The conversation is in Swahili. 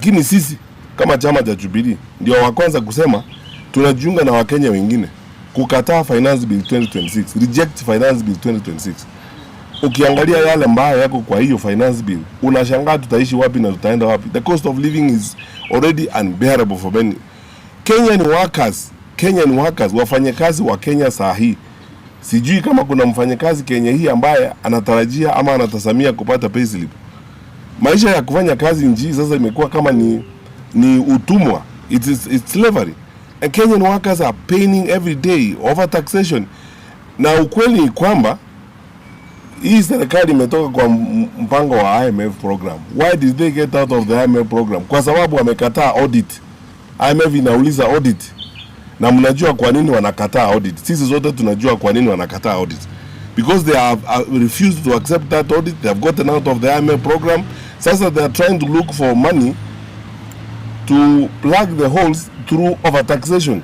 Lakini sisi kama chama cha Jubilee ndio wa kwanza kusema tunajiunga na Wakenya wengine kukataa Finance Bill 2026, reject Finance Bill 2026. Ukiangalia yale ambayo yako kwa hiyo finance bill, unashangaa tutaishi wapi na tutaenda wapi. The cost of living is already unbearable for many Kenyan workers. Kenyan workers, wafanyakazi wa Kenya saa hii, sijui kama kuna mfanyakazi Kenya hii ambaye anatarajia ama anatazamia kupata payslip. Maisha ya kufanya kazi nchi sasa imekuwa kama ni utumwa. It's slavery. And Kenyan workers are paying every day over taxation. Na ukweli ni kwamba hii serikali imetoka kwa mpango wa IMF program. Why did they get out of the IMF program? Kwa sababu wamekataa audit. IMF inauliza audit, na mnajua kwa nini wanakataa audit. Sisi zote tunajua kwa nini wanakataa audit, because they have refused to accept that audit. They have gotten out of the IMF program. Sasa they are trying to look for money to plug the holes through overtaxation.